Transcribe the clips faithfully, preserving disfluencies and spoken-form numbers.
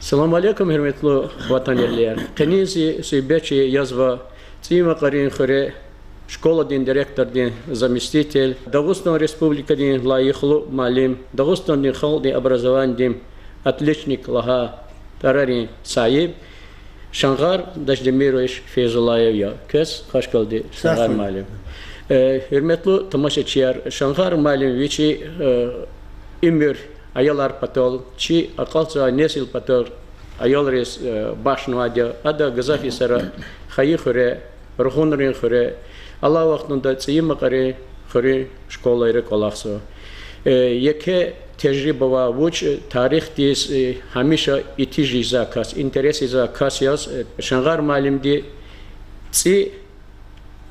Салам алейкум, гьуьрметлу ватанэгьлияр. Къенин зи суьгьбетчи язва ЦӀийи Макьарин хуьре школадин директордин заместитель, Дагъустан Республикадин лайихлу муаллим, Дагъустандин халкьдин образованидин отличник лагьай тӀварарин сагьиб Шангъар Даждемирович Фейзуллаев я. Квез хвашкалди, Шангъар муаллим. Э, гьуьрметлу тамашачияр, Шангъар муаллим вичи, э, уьмуьр аялар патал, чи акьалтзавай несил патал, аялриз, э, бахшнавайди я. Ада гзаф йисара хайи хуьре, Ругъунрин хуьре, алай вахтунда ЦӀийи Макьарин хуьруьн школайра кӀвалахзава. Э, еке тежриба ва вуч, э, тарихдиз, э, гьамиша итиж жезвай кас, интерес ийизвай кас яз, э, Шангъар муаллимди цӀи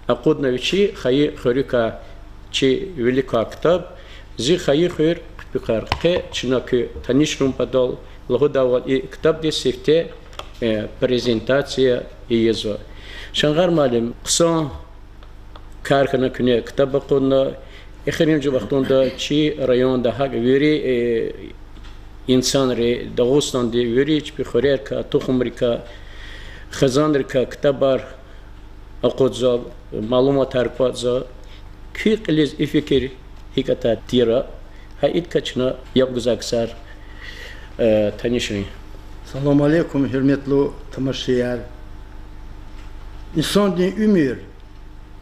акъудна вичи хайи хуьруькай, чи виликай ктаб, Зи хайи хуьр хъуьпӀуькар. Къе чна куь танишун патал лугьудайвал и ктабдиз сифте, э, презентация ийизва. Шангъар муаллим, хъсан кар хьана куьне ктаб акъудна, эхиримжи вахтунда чи районда гьакӀ вири, э, инсанри, Дагъустандин вири чпи хуьрерикай, тухумрикай, хизанрикай ктабар акъудзава, малуматар кӀватӀзава. Куь кьилиз и фикир гьикӀ атайди тира, гьа идакай чна яб гузвай ксар, э, танишрин. Салам алейкум, гьуьрметлу тамашачияр. Инсандин уьмуьр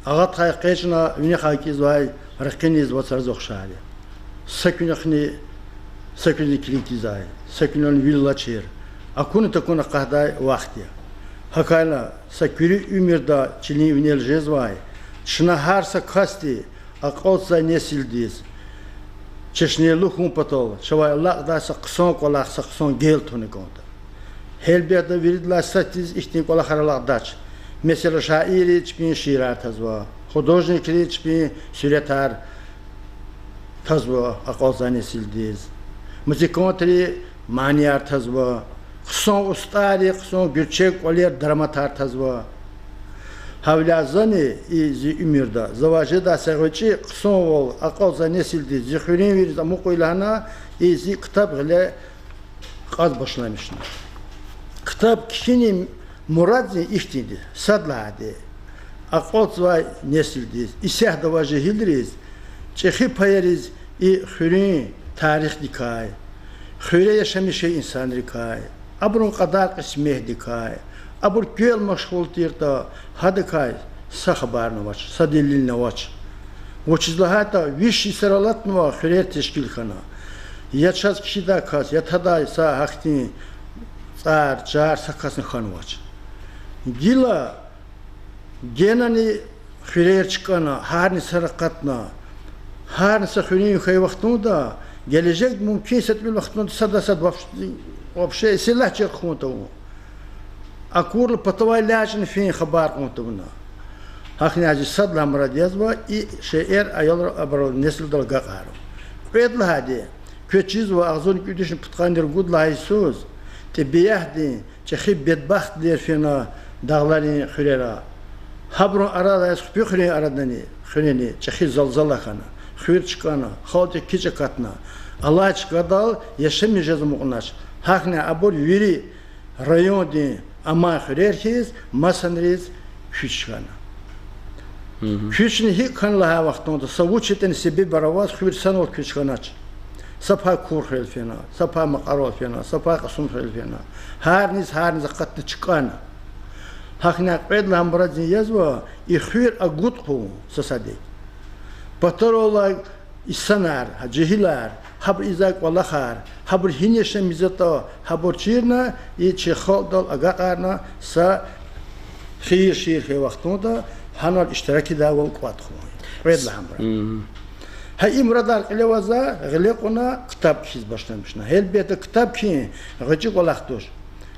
агъа тухвай экъечӀна винехъ кӀизвай ракъиниз вацрариз ухшар я. Са куьнихъни, са куьзни килигизвай, са куьнивни вил алачир, акуна-такуна акъатдай вахт я. ГьакӀ хьайила са куьруь уьмуьрда чилин винел жезвай, чна гьар са касди акьалтзавай несилдиз чешнелу хьун патал чавай алакьдай са хъсан кӀвалах, са хъсан гел туна кӀанда. Гьелбетда, виридалай сад-садаз ихьтин кӀвалахар алакьдач. Месела, шаирри чпин шиирар тазва, художникри чпин суьретар тазва акьалтзавай несилдиз, музыкантри манияр тазва, хъсан устӀарри хъсан гуьрчег кӀвалер, драматар тазва. Гьавиляй зани и зи уьмуьрда завай жедай са гъвечӀи хъсанвал акьалтзавай несилдиз, зи хуьруьнвийриз амукьайла гьана, и зи ктаб гъиле кьаз башламишна. Ктаб кхьинин мурад зи ихьтинди я: сад лагьайди, акьалтзавай несилдиз, исятда авай жегьилриз, чӀехи паяриз и хуьруьн тарихдикай, хуьре яшамиш жезвай инсанрикай, абурун кьадар-кьисметдикай, абур квел машгъул тиртӀа, гьадакай са хабарни авач, са делилни авач. Вучиз лагьайтӀа виш йисара алатнавай хуьрер тешкил хьана. Я чаз кхьидай кас, я тадай са гьахьтин цӀар-чар са касни хьанвач. Гила генани хуьрер чкӀана, гьарни сара акъатна, гьарни са хуьруьн хьайи вахтунда, гележегда мумкин са тӀимил вахтунда сада-сад вообще, вообще селлагь чир хьун тавун. Акурла патавай лячӀни фин хабар кьун тавуна. Гьахьняй зи сад лагьай мурад язва и шейэр аялрал, абурал, несилдал агакьарун. Кьвед лагьайди, квез чизва, агъзурни кӀуьд вишни пудкъанни ругуд лагьай йисуз ТӀебиатдин чӀехи бедбахтвилер фена дагъларин хуьрера. Гьабурун арада яз Хпи хуьруьн арадани, хуьрени чӀехи залзала хьана, хуьр чкӀана, халкьдик кичӀ акатна, алай чкадал яшамиш жез амукьнач. Гьахьняй абур вири райондин амай хуьрер хьиз масанриз куьч хьана. Куьчни гьикӀ хьана лагьай вахтунда са вуч ятӀани себебар аваз хуьр санал куьч хьанач. Са пай Курхуьрел фена, са пай Макьарал фена, са пай Кьасумхуьрел фена. Гьарниз, гьарниз акъатна чкӀана. Гьахьняй кьвед лагьай мурадни язва и хуьр агуд хъувун са садик. Патаралай инсанар, гьа жегьилар, гьабур ийизвай кӀвалахар, гьабур гьина яшамиш жезватӀа, гьабур чирна, и чи халкьдал агакьарна са хийир-шийир хьайи вахтунда гьанал иштиракидайвал кӀватӀ хъувун. Кьвед лагьай мурад. Гьа и мурадар кьиле авазва, гъиле кьуна ктаб кхьиз башламишна. Гьелбетда, ктаб кхьин гъвечӀи кӀвалах туш.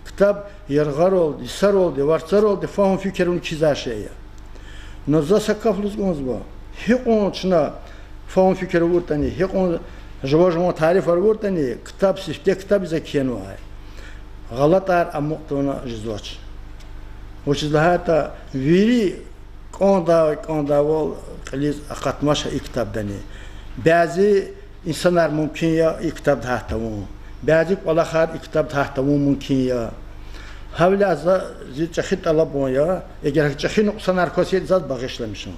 Ктаб яргъаралди, йисаралди, варцаралди фагьум-фикир авун кхьизвай шей я. Но за са гаф лугьуз кӀанзава, гьикьван чна фагьум-фикир авуртӀани, гьикьван жува-жуван тарифар авуртӀани, ктаб сифте ктаб я, за кхьенвай гъалатӀар амукь тавуна жезвач. Вучиз лагьайтӀа вири кӀандай-кӀандайвал кьилиз акъатмач гьа и ктабдани. Бязи инсанар мумкин я и ктабда гьат тавун. Бязи кӀвалахар и ктабда гьахь тавун мумкин я. Гьавиляй за, зи чӀехи тӀалабун я, эгер чӀехи нукьсанар кваз хьайитӀа, заз багъишламишун.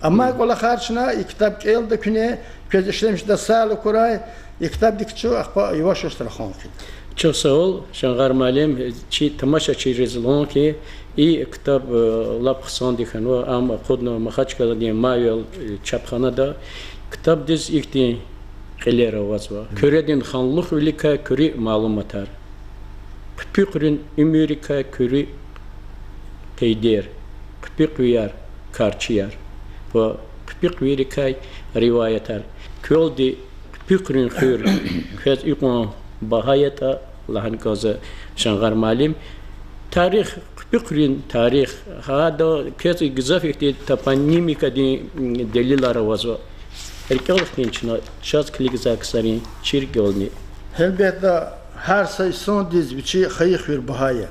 Амма кӀвалахар чна и ктаб кӀелда куьне, квез ишлемишда сагълугъ хьурай, и ктабдик чун ахпа яваш-яваш рахун хъийида. Чухсагъул, Шамгъар муаллим, чи тамашачийриз лугьун хьи, и ктаб, э, лап хъсанди хьанва, ам акъуднава Махачкъаладин Мавел, э, чапханада. Ктабдиз ихьтин кьилер авазва: Куьредин ханлухвиликай куьруь малуматар, хъуьпуьхуьрин уьмуьррикай куьруь къейдер, хъуьпуьхуьяр, карчияр ва хъуьпуьхуьрикай риваятар. Квелди Хъуьпуьхуьрин хуьр квез икьван багьа ятӀа лагьана кӀанзава, Шамгъар муаллим. Тарих, Хъуьпуьхуьрин тарих, гьада квез гзаф ихьтин топонимикадин, м, делилар авазва. РикӀел хкин чна, чаз килигзавай ксарин чирвилерни. Гьелбетда, гьар са инсандиз вичин хайи хуьр багьа я.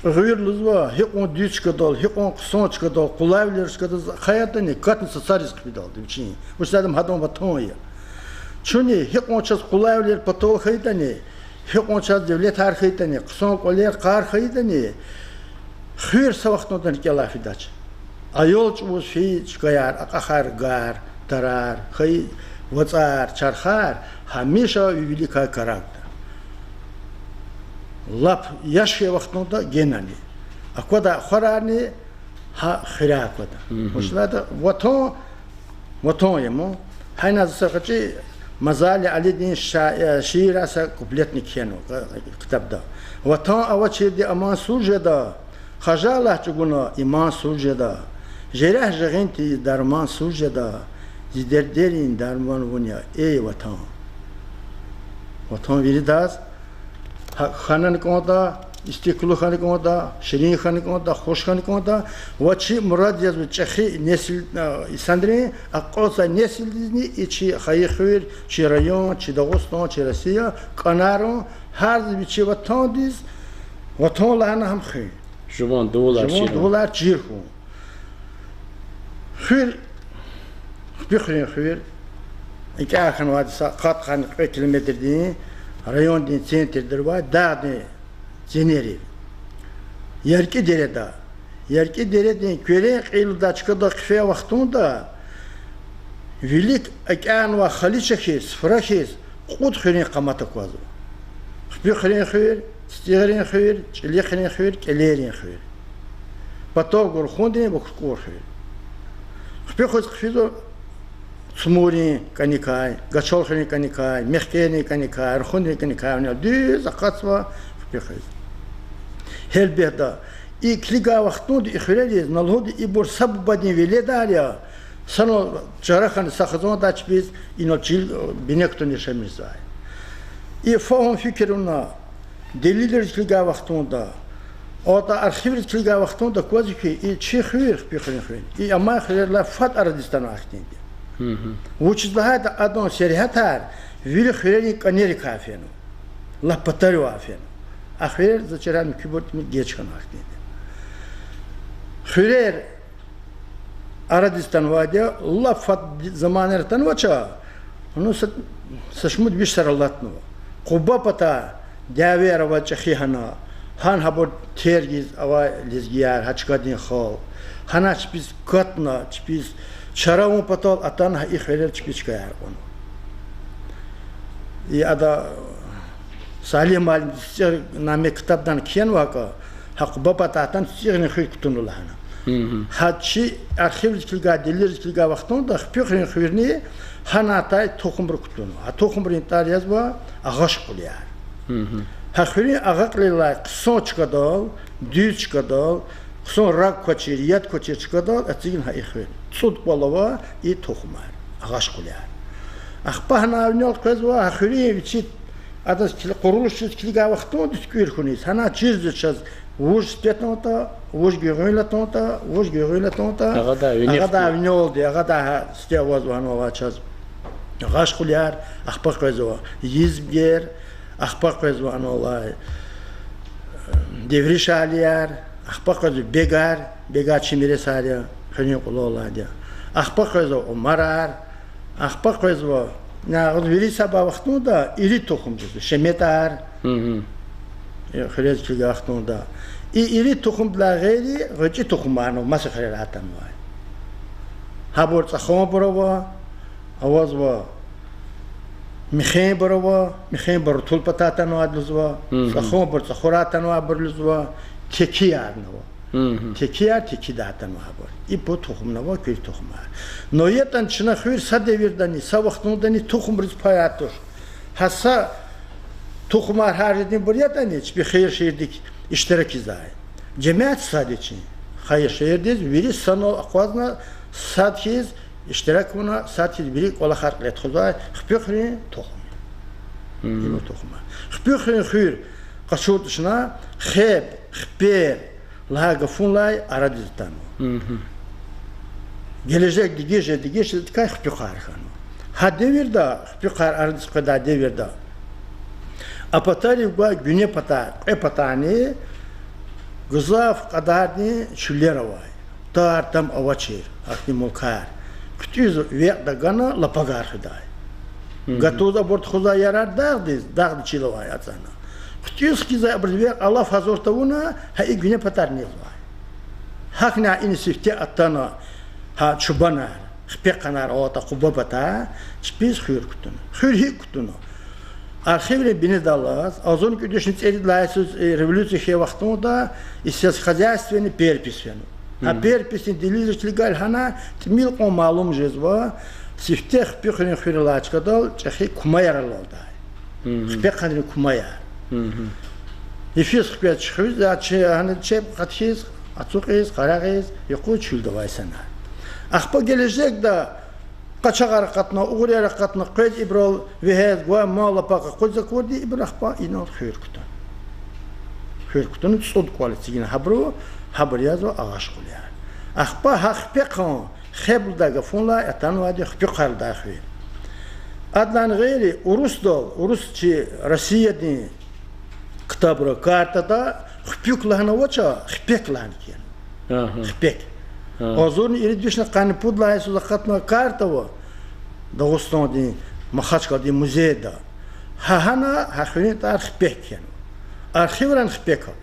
Кьуьгъуьр лугьузва, гьикьван дуьз чкадал, гьикьван хъсан чкадал, къулайвилер чкадал ахъая ятӀани, катни цацариз хъфидалди вичин. Вучиз лагьайтӀа гьадан ватан я. Чунни гьикьван чаз къулайвилер патал хьайитӀани, гьикьван чаз девлетар хьайитӀани, хъсан кӀвалер, къар хьайитӀани, хуьр са вахтунда рикӀелай фидач. Аял чӀавуз фейи чкаяр, акьахар, гар, тарар, хьайи вацӀар, чархар гьамиша ви виликай карагда. Лап яш хьайи вахтунда генани. Аквадай ахварарни гьа хуьряй аквада. Вучиз лагьайтӀа ватан, ватан я ман. Гьана за са гъвечӀи Мазали Алидин ша-, э, шиирар са куплетни кхьенва, э, ктабда. Ватан авачирди аман суз жеда, хажалат чӀугуна иман суз жеда, жерягь жагъин тийиз дарман суз жеда, зи дердерин дарман вун я, эй Ватан. Ватан виридаз гьакӀ хьана кӀанда, истикла хьана кӀанда, ширин хьана кӀанда, хуш хьана кӀанда, ва чи мурад язва чӀехи несил, а, инсанрин, акъатзавай несилдизни и чи хайи хуьр, чи район, чи Дагъустан, чи Россия кӀанарун, гьар вичин ватандиз, ватан лагьана гьам хуьн. Жуван дувулар чир хьун. Хуьр, Хъуьпуьхуьрин хуьр, икӀ хьанвайди са къад-къанни кьве километрдин райондин центрда авай дагъдин ценерив, ЯркӀи дереда. ЯркӀи дередин куьрен кьил алай чкада хъфей вахтунда вилик акӀанвай халича хьиз, суфра хьиз, кьуд хуьруьн къамат аквазва. Хъуьпуьхуьрин хуьр, ЦицӀигърин хуьр, ЧӀилихърин хуьр, КӀелейрин хуьр. Патав гур Рухундрин ва Куркур хуьр. Хъуьпуьхуьз хъфизва Цумуррин кӀаникай, Гачалхуьрин кӀаникай, Мехкерин кӀаникай, Рухундрин кӀаникай, винел дуьз акъатзава Хъуьпуьхуьз. Гьелбетда, и килигай вахтунда и хуьрериз, ина лугьуди, ибур са бубадин веледар я, санал чара хьана са хизанда чпиз инал чил, э, бине кутуна яшамиш жезвай. И фагьум-фикир авуна, делилриз килигай вахтунда, атӀа архивриз килигай вахтунда аквазва хьи, и чи хуьр, Хъуьпуьхуьрин хуьр, и амай хуьрерилай фад арадиз атанвай хьтинди я. Вучиз лагьайтӀа адан сергьятар вири хуьрерин кӀанерикай фенва. Лап патаривай фена. А хуьрер за чрай муькуьбур тӀимил геж хьанвай хьтинди я. Хуьрер арадиз атанвайди я, лап фад заманайра атанвач, ну, са, са шумуд виш йисар алатнава. Къуба патай дявеяр авай чӀехи гьана, гьана гьабур тергиз авай лезгияр, гьа чкадин халкь. Гьана чпиз катна, чпиз чара авун патал атана, гьа и хуьрер чпиз чкаяр кьуна. И ада Салигь муаллимди ЦицӀигъ наме ктабда кхьенвай хьи, гьа Къуба патай атана ЦицӀигърин хуьр кутунва лагьана. Гьа чи архивриз килигай, делилриз килигай вахтунда Хъуьпуьхуьрин хуьрни гьанатай тухумри кутунва. Гьа тухумрин тӀвар язва Агъашкъулияр. Гьа хуьруьн агъакьлилай хъсан чкадал, дуьз чкадал, хъсан раг квачир, яд квачир чкадал эцигна гьа и хуьр. ЦӀуд кӀвал ава и тухумар, Агъашкъулияр. Ахпа гьана винел къвезва гьа хуьруьн вичи, адаз кил-, къурулушдиз килигай вахтунда туькӀуьр хьуниз, гьана чирзава чаз вуж сифте атанатӀа, вуж гуьгъуьнле атанатӀа, вуж гуьгъуьнле атанатӀа, агъадай винелди, агъадай гьа сифте авазва гьанал алай чаз Агъашкъулияр, ахпа къвезва Йизбгер, ахпа къвезва анал алай Девришалияр, ахпа къвезва Бегар, Бегар чи миресар я, хуьруьн къулал алайди я. Ахпа къвезва Умарар, ахпа къвезва Агъуз вири са ба вахтунда ири тухумдиз, шеметӀар, э, хуьрез килигай вахтунда. И ири тухумдилай гъейри гъвечӀи тухумарни маса хуьрера атанвай. Гьабур цӀаханбур ава, авазва михенбур ава, михенбур рутул патай атанвайди лугьузва, цӀаханбур цӀахурай атанвайбур лугьузва, текиярни ава. Текияр текидай атанвайбур. И пуд тухумни ава, куь тухумар. Но ятӀани чна хуьр са девирдани, са вахтундани тухумриз пай туш. Гьа са тухумар гьар жединбур ятӀани, чпи хийир-шийирдик иштиракзавай. Жемят сад я чи. Хийир-шийирдиз вири санал акъвазна, сад хьиз иштирак авуна, сад хьиз вири кӀвалахар кьиле тухузвай Хпехрин тухум. Им тухумар. Хпехрин хуьр къачуртӀа чна хеб, хпер лагьай гафунилай арадиз атанва. Гележег дегиш жез, дегиш жез, идакай хпехар хьанва. Гьа девирда, хпехар арадиз къведай девирда, а патарив гвай гуьне патай, кьве патани гзаф кьадардин чуьллер авай. Тар-там авачир, ахьтин мулкар. ХъуьтӀуьз векь тагана лапагар хуьдай. Гатуз абур тухузвай ярар дагъдиз, дагъдин чил авай ацӀана. ХъуьтӀуьз хкизвай абуруз векь алаф гьазур тавуна, гьа и гуьне патар незва. Гьахьна ина сифте атана гьа чубанар, хпеханар аватӀа Къуба пата, чпиз хуьр кутуна. Хуьр гьикӀ кутуна? Архиврин бинедаллаз, агъзурни кӀуьд вишни цӀерид лагьай йисуз, э, революция хьайи вахтунда и сельскохозяйственный перепись фена. Гьа переписдин делилриз килигайла гьана тӀимил кьван малум жезва, сифте Хпехрин хуьр алай чкадал чӀехи кумаяр алалдай. Хпеханрин кумаяр. Йифиз хквез чуьхуьз, я чи, гьана чеб къаткиз, ацукьиз, къарагъиз, юкъуз чуьлда авай санар. Ахпа гележегда къачагъар акъатна, угърияр акъатна, къвез ибурал вегьез, гвай мал-пак акъудиз акурди, ибур ахпа инал хуьр кутуна. Хуьр кутуна цӀуд кӀвал эцигна гьабуру, гьабур язва Агъашкъулияр. Ахпа гьа Хпехан, хеб лугьудай гафунилай атанвайди Хпехар лугьудай хуьр. Адалай гъейри, урусдал, урус чи Россиядин ктабра, картада Хпюк лагьана авач, Хпек лагьана кхьена. Хпек. Агъзурни ирид вишни къанни пуд лагьай йисуз акъатнавай карта ава Дагъустандин, Махачкъаладин музейда. Гьа гьана гьа хуьруьн тӀвар Хпек кхьена. Архиврани Хпек ава.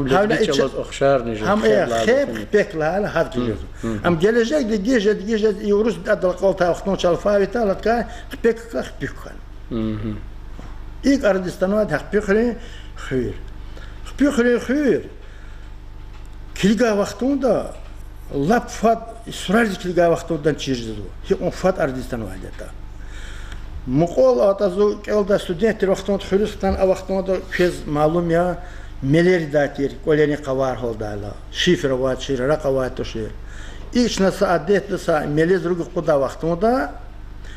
Гьам лезги чӀалаз ухшарни жез, хеб лагьайла, Хпек лагьайла гьадаз жезва. Ам гележегда дегиш жез, дегиш жез, и урус дадал акьалтӀай вахтунда алфавитдал гьадакай Хпек хьана, Хпюк хьана. ИкӀ арадиз атанвайди гьа Хпехрин хуьр. Хпехрин хуьр килигай вахтунда, лап фад, и сурариз килигай вахтунда чир жезва. Гьикьван фад арадиз атанвайди ятӀа. Мукьвал атӀа зун кӀелдай студент тир вахтунда, хуьруьз хтана, а вахтунда квез малум я, мелер ийидай тир, кӀвалерин къавар гьалдайла, шифер авачир, ракь авай тушир. ИкӀ чна са адетда са мелез руг акъуддай вахтунда,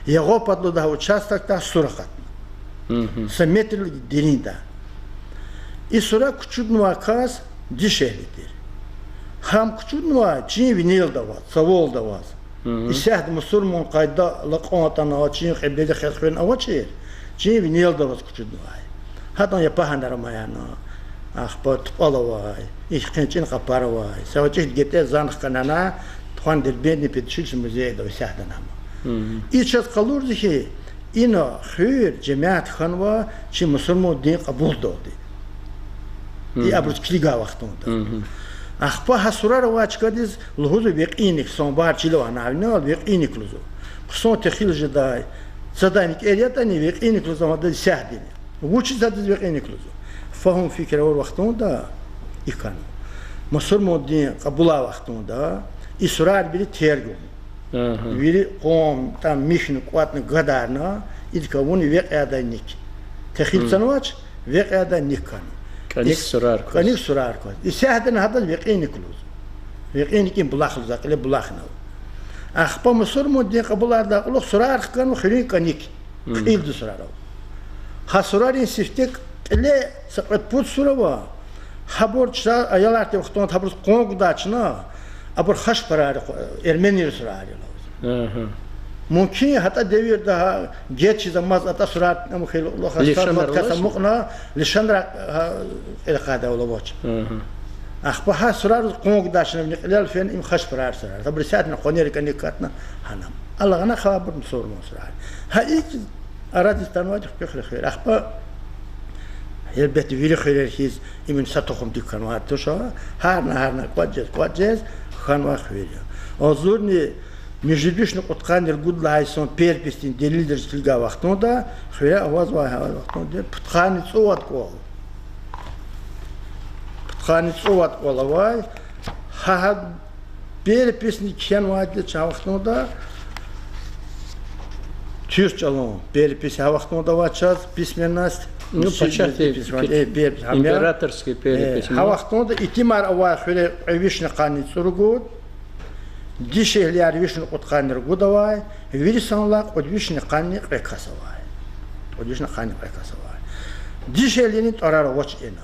ягъа пад лугьудай участокдай сура акъатна. Са метрдилай деринда. И сура кучуднавай кас дишегьли тир. Гьам кучуднавай чин винелди аваз, цавалди аваз. Исятда мусурман къайдада кьван атана чин кьибледихъ хвена авачир, чин винелди аваз кучуднавай. Гьадан япагьанар ама яна, ахпа тупӀал авай, ихьтин чӀин къапар авай, са гъвечӀи гетӀе зан хканана, тухвана Дербентдин педучилищедин музейда исятда ама. И чаз къалурзава хьи, ина хуьр жемят хьанва чи мусурман дин кьабулдалди. И абуруз килигай вахтунда. Ахпа гьа сурар авай чкадиз лугьузва Векьинник, Самбар чил ава гьана, винел Векьинник лугьузва. Хъсан техил жедай, цадай никӀер ятӀани, Векьинник лугьузва гьадаз исятдани. Вучиз гьадаз Векьинник лугьузва? Фагьум-фикир авур вахтунда и хьана. Мусурман дин кьабулай вахтунда и сурарбуру тергун, вири къван, там, михьна, кӀватӀна, гадарна, идак авуна векь ядай ник. Техил цанвач, векь ядай ник хьана. КӀаник сурар кваз. КӀаник сурар кваз. Исятдани гьадаз Векьинник лугьузва. Векьинникдин булах лугьузва, кьиле булах ава. Ахпа мусурман дин кьабулайдалай кьулухъ сурар хканва хуьруьн кӀаник. Кьилди сурар ава. Гьа сурарин сифте кьиле са кьвед-пуд сура ава. Гьабур чна аялар тир вахтунда гьабуруз къван гудай чна, абур хашпарар, эрменийрин сурар я лугьуз. Мумкин, гьатӀа девирда гьа геж чизвай мад атӀа сурар, ам хьайила кьулухъ са кас амукьна, лишанрай кьил акъатдай вал авач. Ахпа гьа сурарзаз къван гудай чна вини кьилел фена, им хашпурар сурар. Абур исятда къванер кӀаник катна гьана. Алагъана хабар мусурман сурар. Гьа икӀ арадиз атанвайди хуьрехвер. Ахпа, гьелбетда, вири хуьрер хьиз, им са тухумдик хьанвай туш, гьарна-гьарна кӀватӀ жез, кӀватӀ жез хьанвай хуьр я. Агъзурни муьжуьд вишни кьудкъанни ругуд лагьай йисан переписдин делилриз килигай вахтунда, хуьре авазвай гьа вахтунда пудкъанни цӀувад кӀвал. Пудкъанни цӀувад кӀвал авай, гьа, гьа переписни кхьенвайди я чун гьа вахтунда, туьрк чӀалан перепись гьа вахтунда авай чаз, письменность, Ну, печатный, письмен-, э, пер-, гьам я. Императорский перепись, Э, гьа ну. вахтунда итимар авай хуьре кьве вишни къанни цӀуругуд, дишегьлияр вишни кьудкъанни ругуд авай, вири санлай кьуд вишни къанни кьве кас авай. Кьуд вишни къанни кьве кас авай. Дишегьлийрин тӀварар авач ина.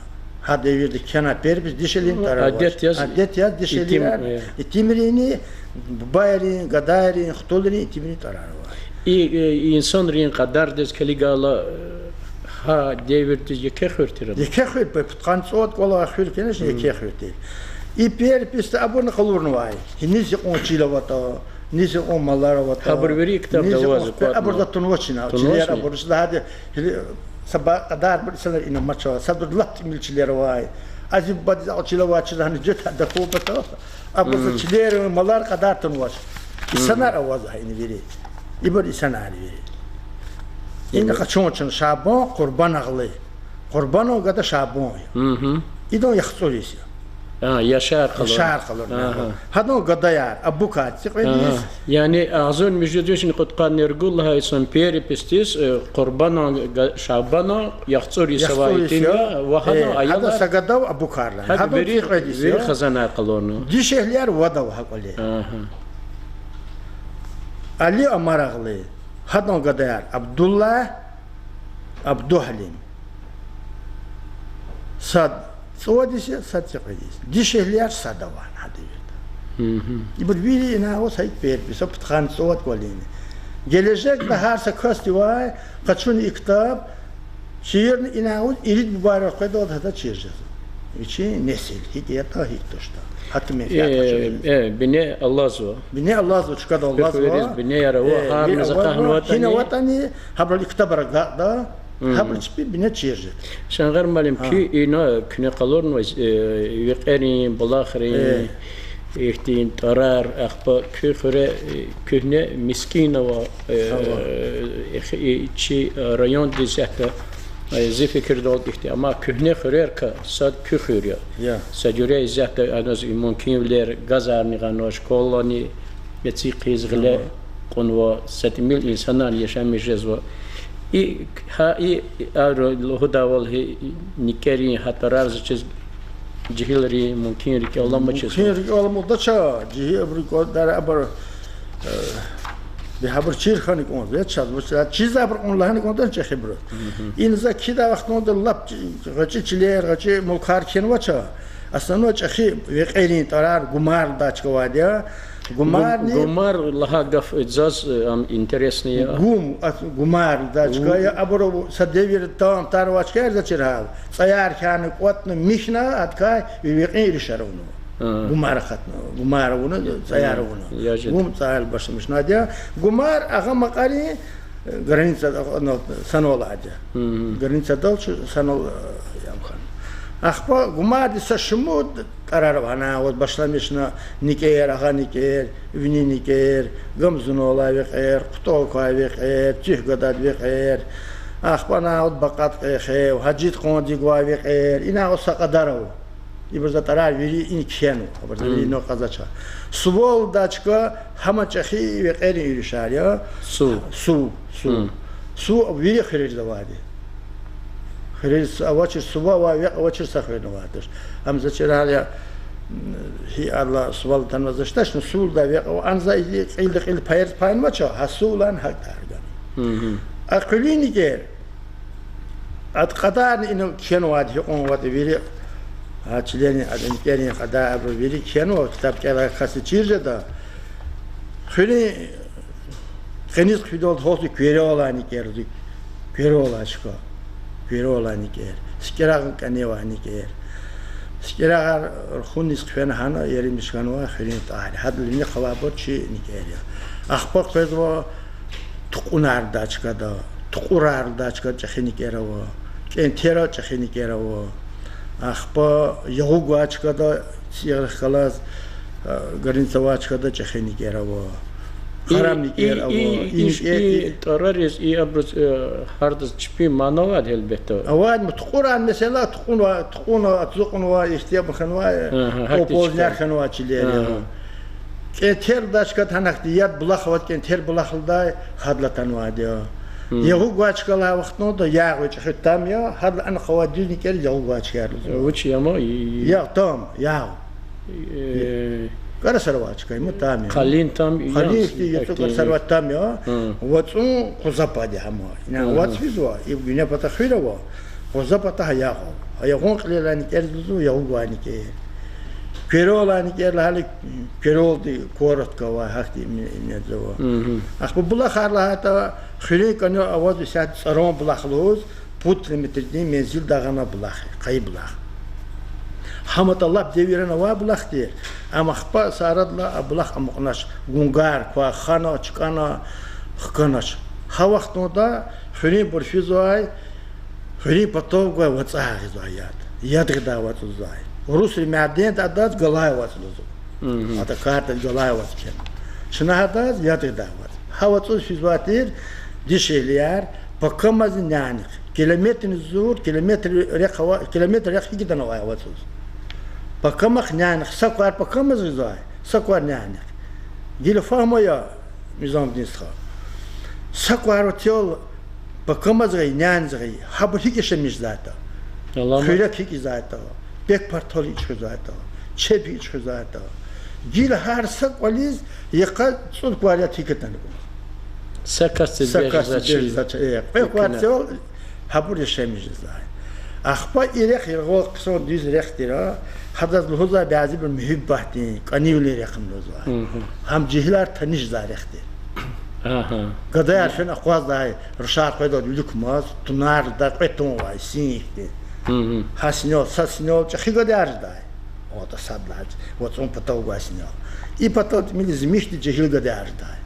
Гьа девирда кхьенвай перепись дишегьлийрин Ну, тӀварар авач. адет яз Адет яз итим, дишегьлияр, э. итимрини, бубайрин, гадайрин, хтулрин, итимрин тӀварар авай. И, э, инсанрин кьадардиз килигайла, э, гьа девирдиз еке хуьр тир ам? Еке хуьр, пе-, пудкъанни цӀувад кӀвал авай хуьр, конечно, Мм. еке хуьр тир. И переписда абурни къалурнавай. Гьи низ икьван чил аватӀа, низ икьван малар аватӀа, Гьабур вири ктабда низ икьван авазва, пе-, кӀватӀна. абурда тунвачни. Тунвачни? Чилер абур, ишда гьада, гьили са ба-, кьадар бир инсанар ина амач, садруллагь тӀимил чилер авай. Азиз бубадиз акьван чил авачиз гьана жеда, гьада хьун патал. Абур са Мм. чилер, малар кьадар тунвач. Мм. Инсанар авазва гьа ина вири. Ибур инсанар вири. Ина Ибур. къачун чун Шабан, Къурбанагълы. Къурбанан гада Шабан я. Мгм. Идан яхцӀур йис я. А, Яшар къалур. Яшар къалур, Агьа. Гьадан гадаяр, Абукар, цикьвед йис. Агьа. Яни агъзурни муьжуьд вишни кьудкъанни ругуд лагьай йисан переписдиз, э, Къурбанан га-, Шабанан яхцӀур йис авай ЯхцӀур йис итим я. я, ва гьадан Э, гьада аялар са гада Абукар лагьана. гьада Гьадан вири, цикьвед йис вири я. хазанар къалурна. Дишегьлияр вад ава гьакӀвале. Агьа. Али Амарагълы, гьадан гадаяр Абдуллагь, Абдухалим. Сад цӀувад йис я, сад цикьвед йис. Дишегьлияр сад ава гьа девирда. Мгм. Ибур вири ина аваз гьа икӀ перепис, пудкъанни цӀувад кӀвалин. Гележегда гьар са касдивай къачуна и ктаб, чирна ина аваз ирид бубайрал къведалди гьада чир жезва. Вичин несил гьикӀ ятӀа, гьикӀ туштӀа. Гьатта менфят Э, къачуна. э, бине алазва. Бине алазва, чкадал алазва. Хуьруьриз бинеяр ава, Э, гьар бине меза алазва. Кьин кьахнаватӀани. аватӀани, гьабурал и ктабра агакьда, Мгм. гьабурал чпи бине чир жеда. Шанкъар муаллим, Гьа. куь ина куьне къалурнавай, э, векьерин, булахрин, Э. ихьтин тӀварар, ахпа куь хуьре, э, куьгьне мискӀин ава, э, Ава. э, чи, э, райондиз исятда, э, зи фикирдалди ихьтин, амма куьгьне хуьрерикай сад куь хуьр я. Я. Са жуьре исятда адаз и мумкинвилер, газарни гъанва, школани эциг хъийиз гъиле Ага. кьунва, са тӀимил инсанар яшамиш жезва. И, гьа, и, а, лугьудайвал гьи, никӀерин гьа тӀварар заз чиз жегьилрин мумкин рикӀел аламачиз. Мумкин рикӀел аламукьдач, жегьил абуру кӀватӀдай абур, э, бегьабур чир хьана кӀанзава, чаз, чиз абур кьун лагьана кӀанда чӀехибуру. Мгм. Ина за кхьидай вахтунда лап гъвечӀи чилер, гъвечӀи мулкар кхьенвач. Основной чӀехи векьерин тӀварар Гумарда чкавайди я. Гумарни Гум-, Гумар лагьай гаф заз, э, ам интересный я. Гум, а, Гумарда чка Гум- я, абуру са девир там-тар авачкаяр за чир гьал. ЦӀаяр хьана кӀватӀна михьна, адакай ви векьин иришар авунва. А. Гумар акъатна, Гумар авуна, цӀаяр А, авуна. я жеда. Гум цӀаяр башламишнайди я. Гумар Агъа Макьарин, э, граница, ну, санал алайди я. Мгм. Границадал чу санал, э, ям хьана. Ахпа Гумарди са шумуд тӀварар ава, ана аваз башламишна: НикӀер, Агъа НикӀер, Вини НикӀер, Гамзуналай векьер, КъутӀал квай векьер, Туьх гадади векьер. Ахпа ана аваз Бакьад Къехев, Гьажид Къандик квай векьер, ина аваз са кьадар ава. Ибур за тӀварар вири ина кхьенва, абур за вири Мм. ина кьазвач. Сувалда чка гьам чӀехи векьерин иришар я. Сув. Сув, сув. Мм. Сув вири хуьрериз авайди. Хуьрериз авачир, сува авай векь авачир са хуьрни авайди туш. Ам за чир гьал я, гьи, Аллагь, сувал атанваз за чидач, ну, сувалда векь ава, ана за и кьилди кьил пайиз пайнавач, гьа сувлани гьакӀ тӀварар гана. Мгм. А къуьлуьн никӀер, ада кьадарни ина кхьенвайди гьикьван аватӀа вири, гьа чилерин, ада никӀерин кьадар, абур вири кхьенва, ктаб кӀелай касни чир жеда. Хуьруьн къенез хъфидалди гьалди Куьрелай никӀер, Куьрелай чка, Куьрелай никӀер, СикӀирагъни кӀаневай никӀер. СикӀерагъар рухуниз хъфена гьана еримиш хьанва хуьруьн тӀвар. Гьадалай вини хабар чи никӀер я. Ахпа къвезва тукьунар лугьудай чкада, тукьурар лугьудай чкада чӀехи никӀер ава, кӀентера чӀехи никӀер ава. Ахпа ягъуз гвай чкада, цӀигърихъ галаз, а, граница авай чкада чӀехи никӀер ава. И, Харам никӀер ава, и, и, и, и, тӀварариз, и абуруз, э, гьардаз чпин мана авайди гьелбетда. Авайди, ма тукьурар, месела, тукьун, тукьун, ацукьнава, ихтияр хьанва, Агьа, гьахьтин оползнер чка. Хьанва чилер я. Агьа. КӀентер лугьудай чкада гьана ахьтин яд булах авайди, кӀентер булах лугьудай, гьадалай атанвайди я. Мгм. Ягъуз гвай чкайла гьа вахтунда ягъ вичӀи хуьт там я, гьадалай ана хъвайди дуьз никӀер ягъуз гвай чкаяр лугьузва. Вуч я ма, и, Ягъ, там, ягъ. Э, кӀарасар авай чка я, ма там я. Къалин там я, Къалин ихьтин яцӀу ахьтин. КӀарасар авай там я. Гьа. ВацӀун къуза пад я гьама. Ина Агьа. вацӀ физва, и гуьне пата хуьр ава. Къуза пата гьа ягъ ава. Гьа ягъун кьилелай никӀер лугьузва, ягъуз гвай никӀер. Куьрелай никӀер лагьайла, Куьрелди коротко авай, гьахьтин ми-, мезва. Мгм. Ахпа булахар лагьайтӀа, хуьруьн кӀане аваз исятда ЦӀаран булах лугьуз, пуд километрдин мензилдай гъана булах я, къайи булах. ГьаматӀа лап девирна авай булах тир, амма ахпа са арадилай а булах амукьнач, гунгар квай хана, чкӀана, хканач. Гьа вахтунда хуьруьнбур физвай, хуьруьн патав гвай вацӀай гъизвай яд. Яд гъидай вацӀ лугьузвай. Урусри мяденда адаз галай вацӀ лугьузва. Мгм. Ада картада галай вацӀ кхьена. Чна гьадаз яд гъидай вацӀ. Гьа вацӀуз физвай тир дишегьлияр, пакамазни нянихъ. Километрни зур, километр рехъ ава, километр рехъ гьикӀ атанвай а вацӀуз. Пакамахъ, нянихъ, са квар пакамаз гъизвай, са квар нянихъ. Гила фагьум ая, Низамудин стха. Са квар вацел пакамаз гъиз, няниз гъиз, гьабур гьикӀ яшамиш жезвайтӀа. Аламат. Хуьрек гьикӀ ийизвайтӀа, пек-партал гьикӀ чуьхуьзвайтӀа, чеб гьикӀ чуьхуьзвайтӀа. Гила гьар са кӀвализ йикъа цӀуд квар яд гьикӀ атана кӀанда. Са касдиз, са касдиз бежзачи, бежзачи, э, кьве квар вацел гьабур яшамиш жезвай. Ахпа и рехъ яргъал хъсан дуьз рехъ тир, гьадаз лугьузвай бязибуру муьгьуьббатдин, кӀанивилин рехъни лугьузвай. Мгм. Гьам жегьилар таниш жезвай рехъ тир. Агьа. Гадаяр фена акъваздай, рушар къведалди виликамаз, тунар лугьудай, кьве тун авай, син ихьтин. Мгм. Гьа синел, са синел чӀехи гадаяр жедай. АтӀа сад лагьай, вацӀун патав гвай синел. И патав тӀимил зимихди жегьил гадаяр жедай.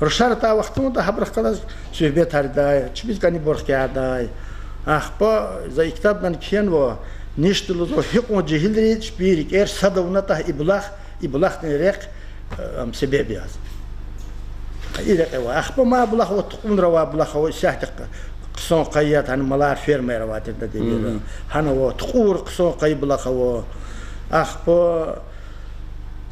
Рушар атай вахтунда гьабурухъ галаз суьгьбетар ийидай, чпиз кӀанибур хкядай. Ахпа за и ктабдай кхьенва, ништа лугьузва, гьикьван жегьилри чпин рикӀер сад авунатӀа и булах, и булахдин рехъ, э, ам, себеб яз. И рекье ава. Ахпа мад булах ава, тукьунра авай булах ава, исятда хъ-, хъсан къайи яд, гьана малар, фермаяр авай тирди девирда. Мгм. Гьана ава, тукьур хъсан къайи булах ава. Ахпа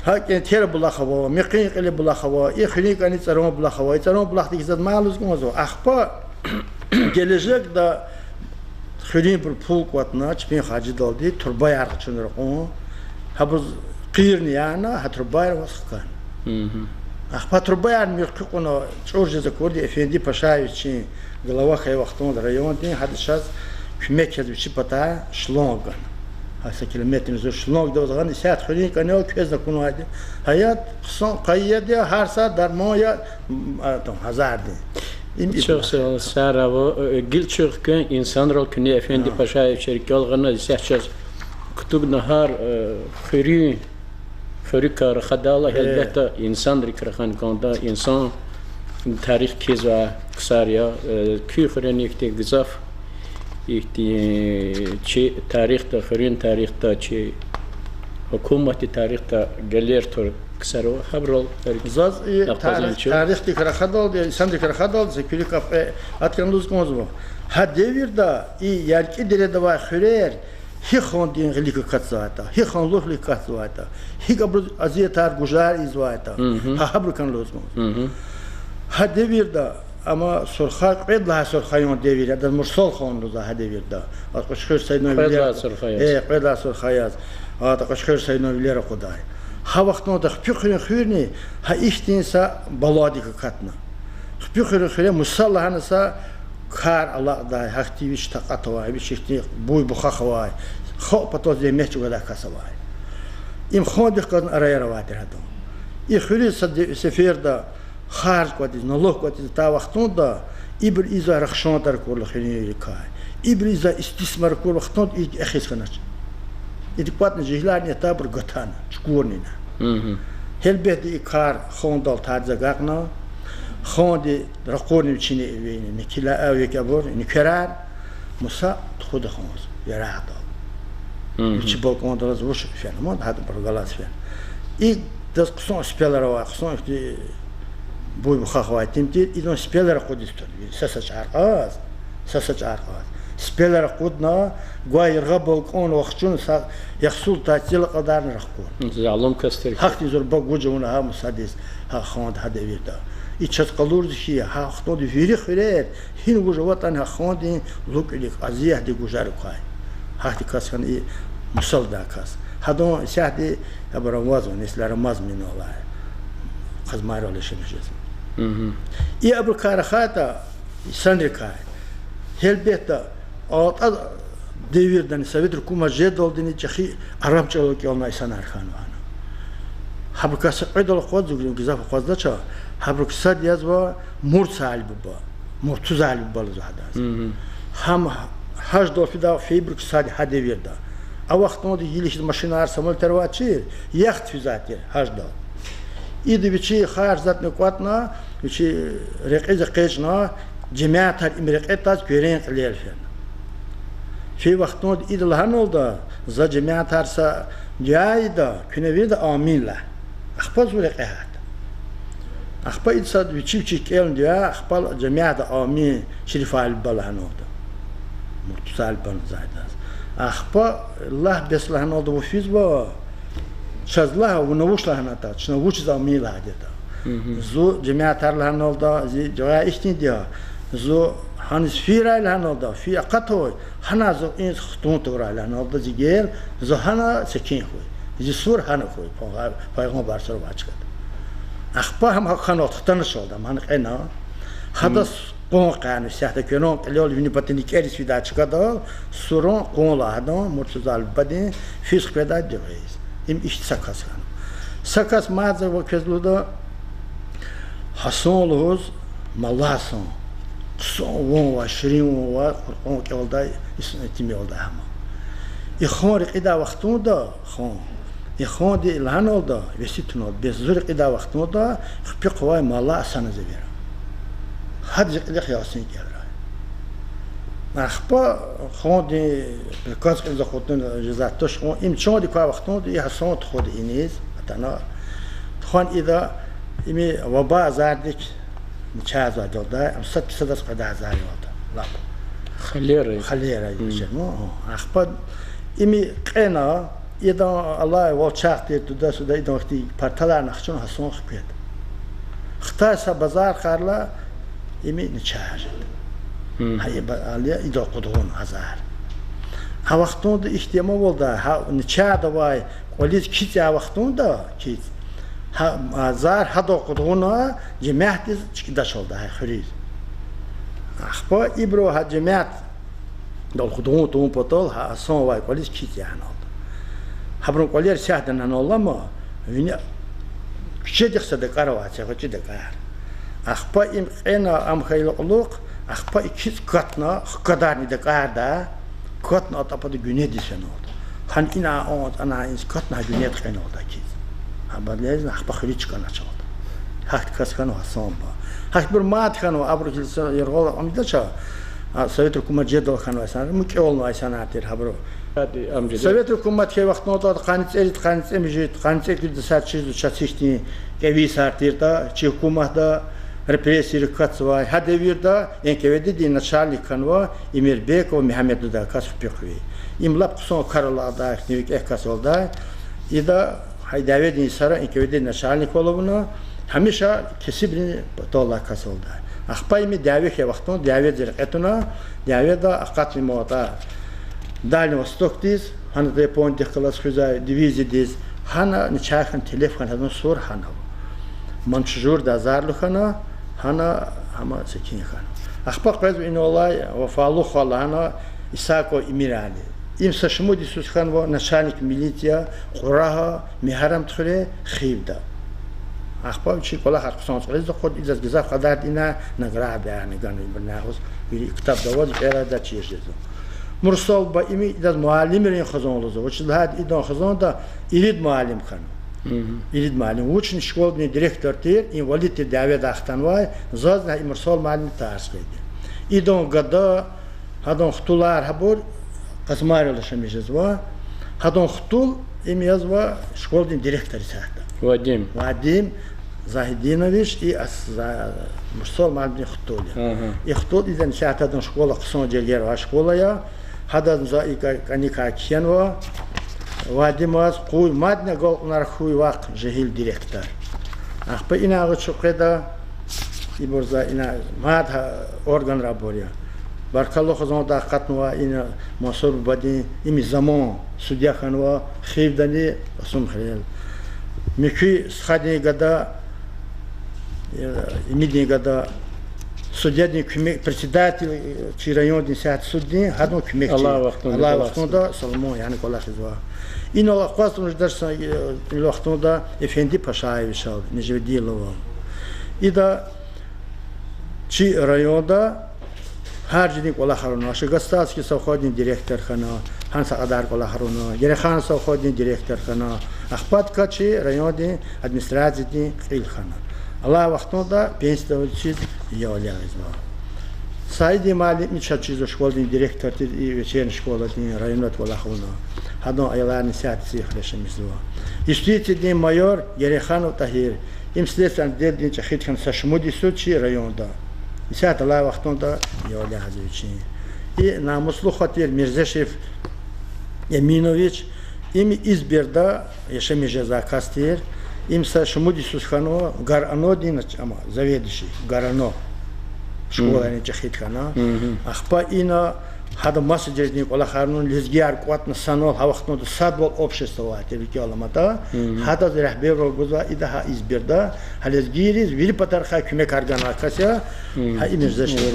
гьакӀ кӀентер булах ава, мекъин кьиле булах ава, и хуьруьн кӀани ЦӀаран булах ава. И ЦӀаран булахдик заз мад лугьуз кӀанзава. Ахпа гележегда хуьруьнбуру пул кӀватӀна, чпин харжидалди, турбаяр къачуна ракьун. Гьабуруз къирни яна, гьа турбаяр аваз хкана. Мгм. Ахпа турбаяр муьгъ куькӀуна, чӀур жез акурди, Эфенди Пашаевич, чи глава хьайи вахтунда райондин, гьада чаз куьмек яз вичи патай шланг гана. Гьа са километрни зур шлангдал гъана, исятда хуьруьн кӀанал квез акунвайди. Гьа яд хъсан къайи яд я, гьар са дарман я, м, а, там, гьазардин. Им ибур. Чухсагъул, сагърай, э, гила чухкун инсанрал куьне Эфенди Пашаевич рикӀел гъана, исятда чаз кутугна гьар, э, хуьруьн, хуьруькар рахадайла, гьелбетда, инсанрик рахана кӀанда, инсан тарих кхьизвай ксар я, э, куь хуьруьни ихьтин гзаф, ихьтин чи тарихда, хуьруьн тарихда, чи гьукуматдин тарихда гелер тур ксар ава, гьабурал. Заз и акъвазун тарих, чу тарихдик рахадалди, инсанрик рахадалди, за куьруь капӀ, э, гьадан лугьуз кӀанзава. Гьа девирда и яркӀи дереда авай хуьрер гьи хандин гъилик акатзавайтӀа, гьи ханлухрик акатзавайтӀа, гьикӀ абуруз азиятар, гужар ийизвайтӀа, гьа гьабурукай лугьуз кӀанзава. Гьа девирда, амма Сурхай, кьвед лагьай Сурхаян девир, адаз Мурсалхан лугьузва гьа девирда. Аз Кьуьчхуьр Саидован вилер, кьвед лагьай Сурхаяз, э, кьвед лагьай Сурхаяз, а, Кьуьчхуьр Саидован вилер акъудай. Гьа вахтунда Хпи хуьруьн хуьрни гьа ихьтин са баладик акатна. Хпи хуьруьн хуьре мусал лагьана са кар алакьдай, гьахьтин вич такьат авай, вич ихьтин буй-бухах авай, халкь патал зегьмет чӀугвадай кас авай. Им хандихъ галазни араяр авай тир гьадан. И хуьруьз са де-, сеферда харж кӀватӀиз, налог кӀватӀиз атай вахтунда, ибур ийизвай рахшандар акурла хуьруьнрикай, ибур ийизвай истисмар акур вахтунда и эхиз хьанач. Ида кӀватӀна жегьиларни ятӀа абур гатана, чукурнина. Гьелбетда, и кар хандал тарцӀ агакьна, ханди ракъурни вичини, ви-, никилай авик абур, нуькерар, Муса тухуда ханз, Ярагъдал. Вичи балкӀандал алаз вуч фена, мад гьадабур галаз фена. Идаз хъсан сипелар авай, хъсан ихьтин буй-бухах авай итим тир, идан сипелар акъудиз туна, ви са-са чӀар кьаз, са-са чӀар кьаз. Сипелар акъудна, гвай яргъа балкӀан вахчун са яхцӀурдай цӀел акьадарна рахкур. Залум кас тир. Гьахьтин зурба гуж авуна гьа Мусадиз, гьа ханда гьа девирда. И чаз къалурзава хьи, гьа вахтунда вири хуьрер, гьина вуж аватӀани гьа хандин лукӀвилик, азиятдик гужар квай. Гьахьтин кас хьана и Муса лугьудай кас. Гьадан исятда абур амазва, несилар амазмир алай. Къазмайрал яшамиш жезва. И абурукай рахайтӀа, инсанрикай. Гьелбетда, атӀа девирдани, совет гьукумат жедалдини чӀехи араб чӀалал кӀелна инсанар хьанва гьана. Гьабурукай са кьведал акъваз, зун гзаф акъваздач, гьабурукай сад язва Муртзали буба, Муртузали буба лугьузва гьадаз. Гьам гьаждал фидай фейибурукай сад гьа девирда. А вахтунда гилишиз машинар, самолётар авачир, яхт физвай тир гьаждал. Ида вичи харж затӀни кӀватӀна, вичи рекьиз экъечӀна, жемятар им рекье тваз куьрен кьилел фена. Фи вахтунда ида лагьаналда, за жемятар са дуьа ийида, куьне вирида амин лагь. Ахпа зун рекье гьатда. Ахпа ида са вичи-вичи кӀелна дуьа, ахпа жемятда амин Шерифали буба лагьаналда. Муртузали бубани зайдаз. Ахпа лагь бес лагьаналда, вун физва, чаз лагь, вуна вуч лагьанатӀа, чна вучиз амин лагьайди ятӀа. Зун жемятар лагьаналда, зи дуьа ихьтинди я, зун гьаниз фейирай лагьаналда, фейи акъатай, гьана зун иниз хтун тавурай лагьаналда, зи гел, зун гьана секин хьуй, зи сур гьана хьуй, пай-, пайгъамбар сур авай чкада. Ахпа гьам гьакӀ хьанвалда хтаначалда, ам гьана кьена, гьадаз къван къайна, исятда куьрен кьилел вини патани кӀериз фидай чкадал, сурун къван лагьана, Муртузали бубадин, физ хкведай дуьгъриз. Им ихьтин са кас хьана. Са кас мад за ва квез лугьуда, Гьасан лугьуз, Малла Гьасан. Хъсан ван авай, ширин ван авай, Къуръан кӀелдай, ис-, итимвалдай гьам. И хан рекьидай вахтунда, хан, и ханди лагьаналда, веси туналда, бес зун рекьидай вахтунда, хпи хъвай Малла Гьасаназ эвера. Гьадаз и кьилихъ Ясин кӀелрай. Ахпа хандин приказ кьилиз акъудна, жаза туш кьван, им чандик квай вахтунда и Гьасан тухуда иниз, атана. Тухвана ида им ваба азардик начагъзавайдалда, ам сад-садаз къведай азар ялда. Лап. Холера. Холера яшамиш. Ахпа им кьена, идан алай валчагъ тир, туда-сюда, идан вахтунда парталар нахчун Гьасан хкведа. Хтай са базар къарла, им начагъ жеда. Гьа и ба-, али идал къудгъун азар. Гьа вахтунда ихьтин амавалда, гьа начагъда авай кӀвализ кицӀ я вахтунда, кицӀ. Гьа азар гьадал къудгъуна, жемятдиз чкӀидачалда гьа хуьруьз. Ахпа ибуру гьа жемятдал къудгъун тавун патал гьа Гьасан авай кӀвализ кицӀ я гьаналда. Гьабурун кӀвалер сятдани гьанал алама, вини куьчедихъ са дакӀар авай, са гъвечӀи дакӀар. Ахпа им кьена, ам хьайила кьулухъ, ахпа и кицӀ катна, хкадарни дакӀарда, катна атӀа пата гуьнедиз феналда. Гьана ина, а, ана иниз катна гьа гуьнеда кьеналда кицӀ. Гьа бадалайзни ахпа хуьруьз чкӀаначалда. Гьахьтин кас хьанва Гьасан буба. Гьахьтинбур мад хьанва, абуру килиса яргъал амидач, а, совет гьукумат жедалди хьанвай инсанар, мукьвал авунвай инсанар тир гьабуру. Совет гьукумат хьайи вахтунда къанни цӀерид, къанни цӀемуьжуьд, къанни цӀекӀуьд йисар чизва чаз, ихьтин кӀеви йисар тиртӀа, чи гьукуматда, репрессиярик акатзавай. Гьа девирда НКВД-дин начальник хьанва Эмирбеков Мегьамед лугьудай кас, хпи хъви. Им лап хъсан кар аладай, ихьтин викӀегь кас авалдай. Ида гьа дяведин йисара НКВД-дин начальниквал авуна, гьамиша кесибрин паталлай кас авалдай. Ахпа им дяве хьайи вахтунда дяведиз рекье туна, дяведа акъатна им атӀа Дальний Востокдиз, гьана Япониядихъ галаз хуьзвай дивизиядиз, гьана начагъ хьана, телеф хьана, гьадан сур гьана ава. Манчжурда азарлу хьана, гьана гьам секин хьана. Ахпа къвезва инал алай Вафалу хва лагьана, Исаков Эмирали. Им са шумуд йисуз хьанва начальник милиция Кьурагьа, Мегьарамдхуьре, Хивда. Ахпа вичин кӀвалахар хъсан цӀуриз акъудна, идаз гзаф кьадарда ина наградаяр ганва ибуру нагъуз, вири ктабда аваз, пӀерада чир жезва. Мурсал буба, им идаз муаллимрин хизан лугьузва. Вучиз лагьайтӀа идан хизанда ирид муаллим хьана. Ирид муаллим. Вучни школадин директор тир, им валиддин дяведай хтанвай, зазни гьа и Мурсал муаллимди тарс хьайиди. Идан гада, гьадан хтулар гьабур Къасмарал яшамиш жезва. Гьадан хтул им язва школадин директор исятда. Вадим. Вадим Загьидинович, и ас-, за-, Мурсал муаллимдин хтул я. И хтул, идан исятда адан школа хъсан жергера авай школа я. Гьадазни за и ка-, кӀаникай кхьенва. Вадимаз къуй мадни агалкьунар хьуй вахъ жегьил директор. Ахпа ина агъа чукьеда, ибур за ина мад гьа органра абур я. Баркалла хизандай акъатнава ина Мансур бубадин, им заман судья хьанва, хивдани Къасумхуьрел. Муькуь стхадин гада, э, имидин гада, судьядин куьмек, председатель, э, чи райондин исятда суддин, гьадан куьмекчи. Алай вахтунда Саламон, яни кӀвалахзава. Инал акъваз тавуна жедач са, э, и вахтунда Эфенди Пашаевичал, Нежведиловал. Ида чи районда гьар жуьредин кӀвалахар авуна. Ша Гастаевский совхоздин директор хьана, гьана са кьадар кӀвалахар авуна. Гереханов совхоздин директор хьана. Ахпа идакай чи райондин администрациядин кьил хьана. Алай вахтунда пенсияда авачиз ял ягъизва. Саидин муаллим чаз чизва школадин директор тир, и вечерний школадин, районда кӀвалах авуна. Гьадан аяларни исятда цӀийи хуьре яшамиш жезва. Юстициядин майор Гереханов Тагьир, им следственный отделдин чӀехиди хьана са шумуд йисуз чи районда. Исятда алай вахтунда ял ягъизва вичин. И намуслу хва тир Мирзешев Эминович, им Изберда яшамиш жезвай кас тир. Им са шумуд йисуз хьанва, ГРОНО-дин, ама, заведующий, ГРОНО. Школайрин чӀехиди хьана. Ахпа ина гьада маса жуьредин кӀвалахарни, лезгияр кӀватӀна санал, гьа вахтунда садвал общество авай тир рикӀел аламатӀа. Гьадаз регьбервал гузвай ида гьа Изберда, гьа лезгийриз вири патарихъай куьмекар ганвай кас я, гьа и Мирзешев.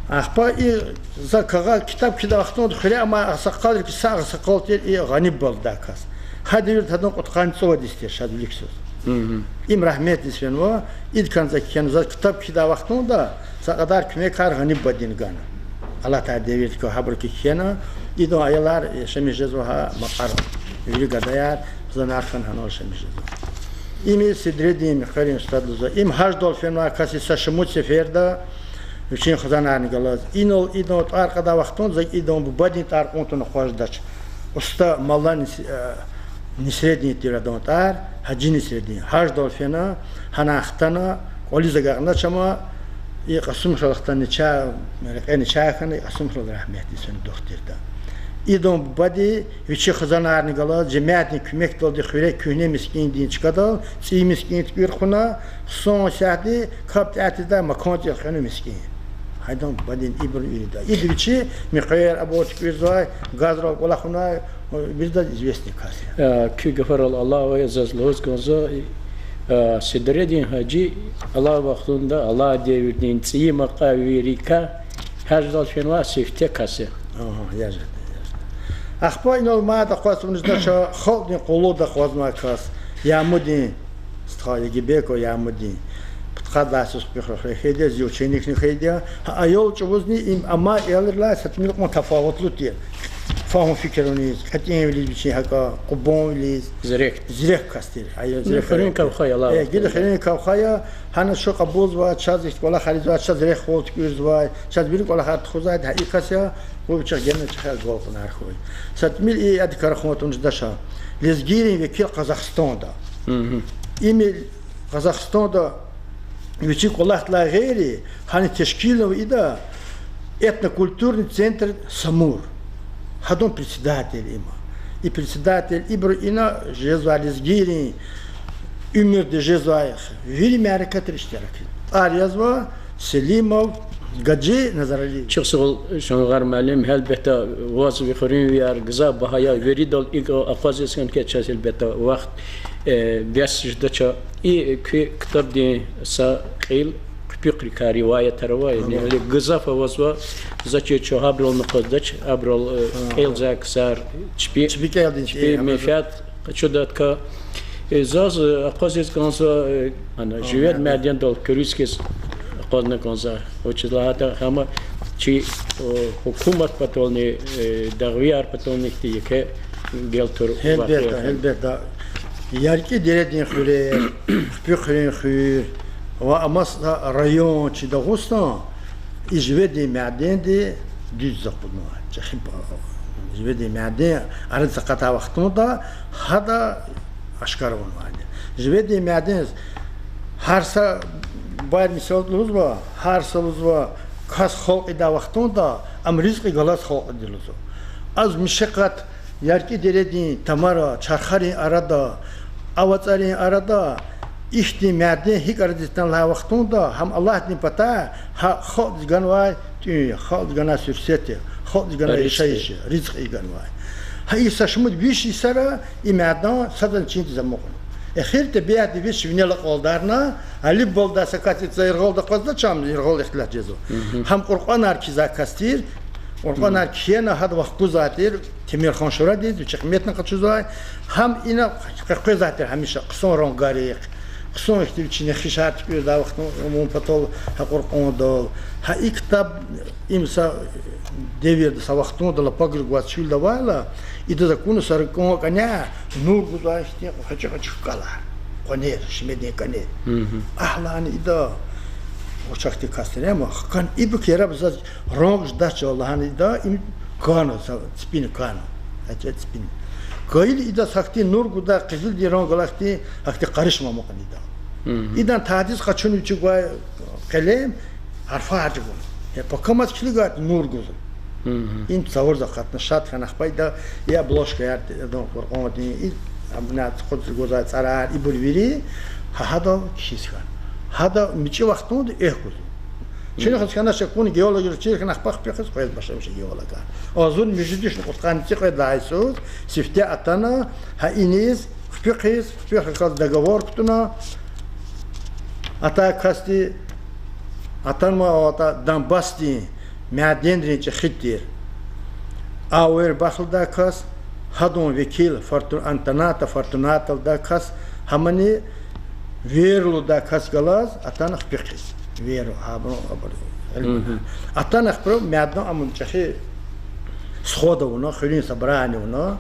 Ахпа и за кагъа китаб кхьидай вахтунда хуьре амай агъсакъалрикай са агъсакъал тир и Гъани буба лугьудай кас. Гьа девирда гьадан кьудкъанни цӀувад йис тир, шаз вилик йисуз. Им рагьметдиз фенва, идакай за кхьена, за китаб кхьидай вахтунда са кьадар куьмекар Гъани бубадин гана. Алатай девирдикай гьабурукай кхьена, идан аялар яшамиш жезва гьа Макьарал. Вири гадаяр, хизанар хьана гьанал яшамиш жезва. Им Седредин Муькъверин устад лугьузва. Им гьаждал фенвай кас я са шумуд сеферда вичин хизанарни галаз. Инал идан тӀвар кьадай вахтунда за идан бубадин тӀвар кьун тавуна акъваз жедач. Уста Малла Нес-, э, Несредин тир адан тӀвар, Гьажи Несредин. Гьаждал фена, гьанай хтана, кӀвализ агакьнач ама, и Къасумхуьрел хтана, ча-, рекье начагъ хьана, и Къасумхуьрел рагьметдиз фена, духтурда. Идан бубади вичин хизанарни галаз, жемятдин куьмекдалди хуьре куьгьне мискӀиндин чкадал цӀийи мискӀин туькӀуьр хъувуна, хъсан сятди кап тӀяй тийидай макан цӀийи хъвена мискӀин. Гьадан бубадин ибурун уьйрда. Ида вичи Муькъвер абур туькӀуьрзавай, газрал кӀвалахунай, виридаз известный кас я. Э, куь гафарал алава я, заз лугьуз кӀанзава, э, Седредин Гьажи алай вахтунда, алай девирдин цӀийи макьавийрикай гьаждал фенвай сифте кас я. Агьа, я жеда, я жеда. Ахпа инал мад акъваз тавуна жедач халкьдин къуллугъда акъвазнавай кас, Ямудин стха, Егибеков Ямудин. Пудкъад лагьай йисуз Кьуьхуьр хуьре хьайиди я, зи ученикни хьайиди я. Гьа аял чӀавузни им амай аялрилай са тӀимил кьван тафаватлу тир. Фагьум-фикируниз, кьетӀенвилиз вичин гьакӀа, къубанвилиз. Зирек. Зирек кас тир. Ая, зирек хуьруьн кавха я, алай вахтунда. Э, гила хуьруьн кавха я, гьана чун кьабулзавай, чаз ихьтин кӀвалахар ийизвай, чаз рехъ-хвал туькӀуьрзавай, чаз вири кӀвалахар тухузвай, гьа и кас я, вучиз гена чӀехи агалкьунар хьуй. Са тӀимил и ядкар хъувун тавуна жедач. Лезгийрин векил Къазахстанда. Им Къазахстанда вичин кӀвалахдилай гъейри, гьана тешкилнава ида этнокультурный центр Самур. Гьадан председатель има. И председатель ибуру ина жезвай лезгийрин уьмуьрда жезвай вири мярекатра иштиракзава. ТӀвар язва Селимов Гаджи Назаралиевич. Чухсагъул, Шунгъар муаллим, гьелбетда, ваз ви хуьруьнвияр гзаф багьа я, виридал икӀ акъвазиз хьана квез чаз, гьелбетда, вахт, э, бес жедач. И куь ктабдин са кьил, Хъуьпуьхрикай риваятар ава, яни гзаф авазва, за чи чун гьабурални акъваздач, абурал, э, кӀелзавай ксар чпи, чпи кӀелдин, чпи, э, менфят къачудайдакай. Э, заз, э, акъвазиз кӀанзава, э, ана, Живед Мядендал куьруьз хьиз акъвазна кӀанзава. Вучиз лагьайтӀа гьам Чи, э, гьукумат патални, э, дагъвияр патални ихьтин еке гелтур вакъиа хьана. Гьелбетда, гьелбетда. ЯркӀи дередин хуьрер, Хпихрин хуьр ва амаса район чи Дагъустан и живедин мяденди дуьз акъуднавай. ЧӀехи, живедин мяден арадиз акъатай вахтунда гьада ашкара авунвайди. Живедин мяден гьар са, бубайри мисал лугьузва, гьар са лугьузва, кас халкь ийидай вахтунда ам ризкьи галаз халкь ийида лугьузва. Аз мишекъат ЯркӀи дередин тамара, чархарин арада, ав ацӀарин арада ихьтин мяден гьикӀ арадиз атана лагьай вахтунда, гьам Аллагьдин патай, гьа халкьдиз ганвай тӀуьн я, халкьдиз ганвай суьрсет я, халкьдиз ганвай яшайиш я, ризкьи ганвай. Гьа и са шумуд виш йисара и мядан садан чиндиз амукьна. Эхир тебиатди вич винел акьалдарна, Алиб балдай са кас и са яргъалда акъвазда, чам яргъал ихтилат жезва. Гьам кьуркьанар кхьизвай кас тир, кьуркьанар кхьена, гьада вахкузвай тир, Темирхан Шурадиз, вичи къиметна къачузвай, гьам ина къекъвезвай тир гьамиша хъсан рангарихъ, хъсан ихьтин вичин нехишар туькӀуьрдай вахтунда, вун патал гьа кьуркьандал. Гьа и ктаб им са девирда, са вахтунда лапагри гваз чуьлда авайла, идаз акуна са ракӀан кӀаняй нур гузвай ихьтин гъвечӀи-гъвечӀи кӀалар, къванер, шимедин кӀанер. Агь лагьана ида, вучахьтин кас тир ама, хкана ибук яраб заз ранг жедач лагьана ида, им кана, са ципин кана. ГьакӀ ципин. Кайила идаз гьахьтин нур гудай къизилдин ранг алай хьтин, гьахьтин къаришма амукьна ида. Идан тадиз къачуна вичи гвай къелем, гьарфар чӀугуна. Э, пакамаз килигайтӀа нур гузва. Им цаварзавай акъатна, шад хьана, ахпа ида и обложкаяр, адан кьуркьандин, и абуна цӀукьуд гвазвай цӀарар, ибур вири, гьа гьадал кхьиз хьана. Гьада мичӀи вахтунда экв гузва. Чна хаз хьанач акуна геологар чир хьана, ахпа хпихъиз къвез башламишна геологар. Агъзурни муьжуьд вишни кьудкъанни цӀикьвед лагьай йисуз сифте атана, гьа иниз хпихъиз, хпихрихъ галаз договор кутуна, атай касди атанмай аватӀа, Донбассдин мяденрин чӀехиди тир Ауэрбах лугьудай кас, гьадан векил Форту-, Антонато Фортунато лугьудай кас, гьамани Веру лугьудай кас галаз атана хпихъиз. Веру, гьабуру, абуру. Атана хпру мядан амун чӀехи сход авуна, хуьруьн собрание авуна.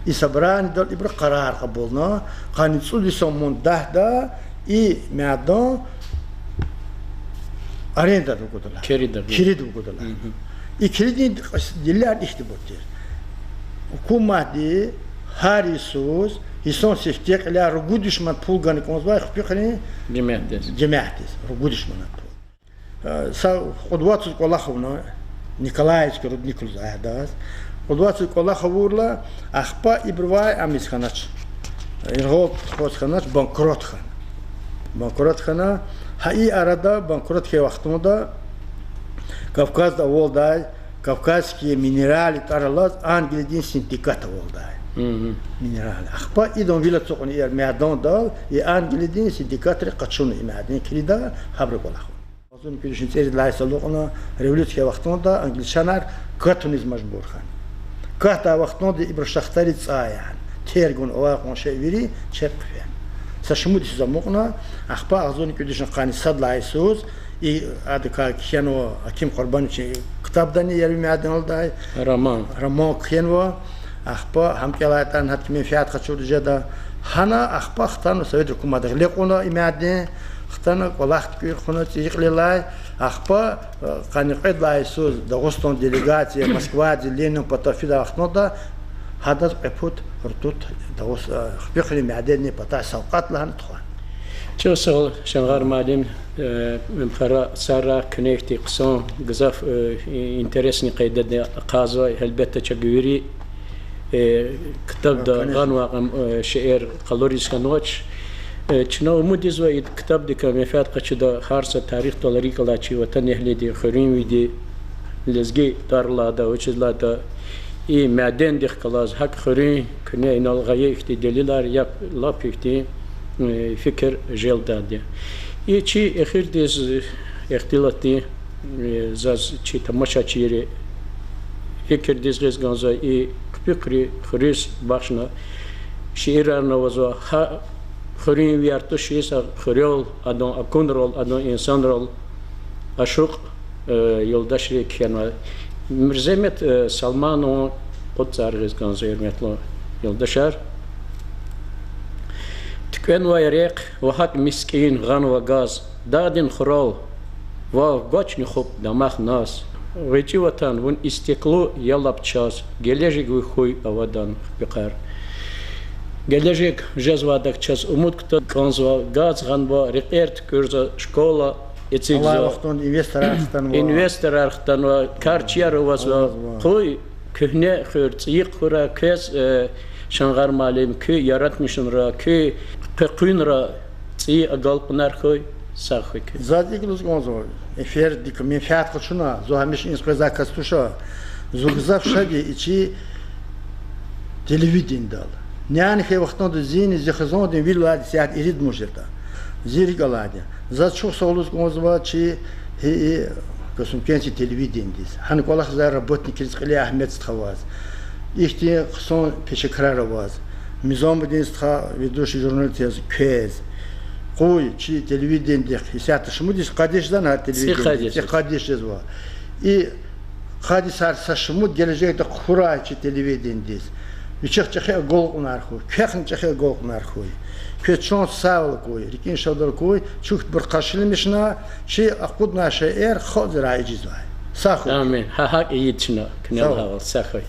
И собраниедал ибуру къарар кьабулна, къанни цӀуд йисан мундагьда и мядан арендада вугудалай, кирида вугудалай. И киридин делилар ихьтинбур тир. Гьукуматди гьар йисуз, йисан сифте кьиляй ругуд виш манат пул гана кӀанзавай хпихрин жемятдиз, ругуд виш манат пул. Са кьуд вацуз кӀвалах авуна, Николаевский рудник лугьуз гьадаз. Кьуд вацуз кӀвалах авурла, ахпа ибурувай ам ийиз хьанач, яргъал тухуз хьанач, банкрот хьана. Банкрот хьана, гьа и арада банкрот хьайи вахтунда Кавказда авалдай Кавказские минералы тӀвар алаз Англиядин синдикат авалдай. Минералы. Ахпа идан вил ацукьна и мядандал, и Англиядин синдикатри къачуна и мяден кирида, гьабуру кӀвалах авуна. Агъзурни кӀуьд вишни цӀерид лагьай йисалай кьуна, революция хьайи вахтунда англичанар катуниз мажбур хьана. Катдай вахтунда ибуру шахтари цӀай яна, тергун авай кьван шей вири чеб хъфена. Са шумуд йисуз амукьна, ахпа агъзурни кӀуьд вишни къанни сад лагьай йисуз, и адакай кхьенва Гьаким Къурбановичан ктабдани, Яру мяден лугьудай роман кхьенва. Ахпа гьам кӀелайтӀани гьада куьмек, менфят къачурди жеда. Гьана ахпа хтана, совет гьукуматди гъиле кьуна и мяден, хтана кӀвалах туькӀуьр хъувуна цӀийи кьилелай. Ахпа къанни кьвед лагьай йисуз Дагъустан делегация Москвадиз Ленин патав фидай вахтунда гьадаз кьве пуд ртут Дагъус-, хпихрин мядендин патай савкьват лагьана тухвана. Чухсагъул, Шамгъар муаллим, пара йисара куьне ихьтин хъсан, гзаф интересный къайдада ахъайзавай, гьелбетда, чак вири ктабда гъанвай шейэр къалуриз хьанвач. Чна умуд ийизва и ктабдикай менфят къачуда гьар са тарихдал рикӀ алай чи ватанэгьлийди, хуьруьнвийди, лезги тӀвар алайда, вучиз лагьайтӀа и мядендихъ галаз гьакӀ хуьруьн куьне инал гъайи ихьтин делилар я, лап ихьтин фикир желдайди я. И чи эхирдиз ихтилатдин, заз чи тамашачийри фикирдиз гъиз кӀанзава, и хъуьпуьхуьри хуьруьз бахшна шиирарни авазва, гьа хуьруьнвияр тушиз, а хуьрел, адан акунрал, адан инсанрал ашукь э, юлдашри кхьенва. Мирземет, э, Салманован кьуд цӀар гъиз кӀанзава, гьуьрметлу юлдашар. ТуькӀвенвай рехъ ва гьакӀ мискӀин гъанва газ, дагъдин хурал, вав гвачни хупӀ дамах наз. ГъвечӀи Ватан, вун истикьлу я лап чаз, гележег ви хьуй авадан, хпихъар. Гележег жезвайдак чаз умуд кутаз кӀанзава, газ гъанва, рекьер туькӀуьрзава, школа эцигзава. Алай вахтунда инвесторар хтанва. Инвесторар хтанва, карчияр авазва. Авазва. Къуй куьгьне хуьр, ЦӀийи Хъуьра квез, э, Шамгъар муаллим, куь яратмишунра, куь къекъуьнра цӀийи агалкьунар хьуй, сагъ хьуй куьн. Заз икӀ лугьуз кӀанзава, эфирдик менфят къачуна, зун гьамиша иниз къвезвай кас туша, зун гзаф шад я и чи телевидениедал. Няни хьайи вахтунда зини зи хизандин вил алайди исятда ирид муж ятӀа. Зи рикӀ алайди я. Заз чухсагъул лугьуз кӀанзава чи гьи и Касумкентский телевидениедиз. Гьана кӀвалахзавай работникриз, кьиле Агьмед стха аваз. Ихьтин хъсан пешекарар аваз. Мизамудин стха, ведущий журналист яз, квез. Къуй чи телевидениедихъ, исятда шумуд йис къадиш жезва гьа телевидениедихъ, цӀикьвед йис жезва. И къад йисар са шумуд гележегда хьурай чи телевидениедиз. Вичихъ чӀехи агалкьунар хьуй, квехъни чӀехи агалкьунар хьуй. Квез чан сагъвал гуй, рикӀин шадвал гуй, чухтбур къаршиламишна, чи акъуднавай шейэр халкьдиз раижизвай. Сагъ хьуй. Амин. Гьа гьакӀ ийид чна, куьнел гьавал, сагъ хьуй.